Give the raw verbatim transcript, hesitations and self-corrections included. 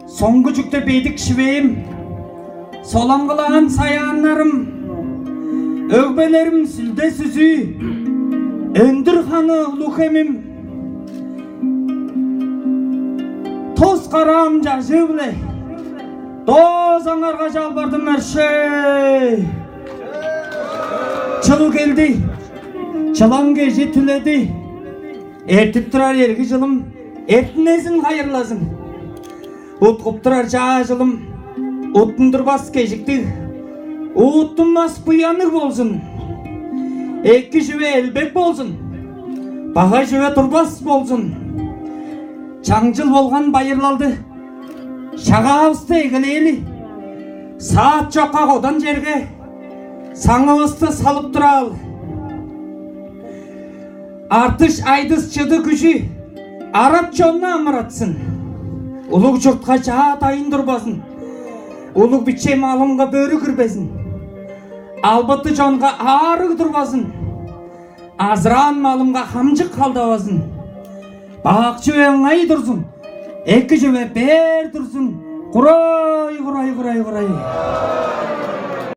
Соңгу чүкте бедик шивээм, солаңгылаан саяаннарым, өгбелерим сүлде-сүзүү, өндүр ханы улуг хемим, тос караам чажыы-биле доозаңарга чалбардым, өршээ. Чыл келди, чылан кежи түледи. Эртип турар эрги чылым эртинезин хайырлазын. Уткуп турар чаа чылым уттундурбас кежиктиг, уттунмас буянныг болзун. Эки чүве элбек болзун, багай чүве турбас болзун. Чаңчыл болган байырлалды, шагаавысты эгелээли, саат чокка кодан черге саңывысты салып тураалы. Артыш, айдыс, чыды, күжү арат чонну амыратсын. Улуг чуртка чаа дайын турбазын. Улуг биче малынга бөрү кирбезин. Албыты чонга аарыг турбазын. Азыраан малынга хамчык халдавазын. Бак чүве ыңай турзун, эки чүве бээр турзун. Курай, курай, курай, курай.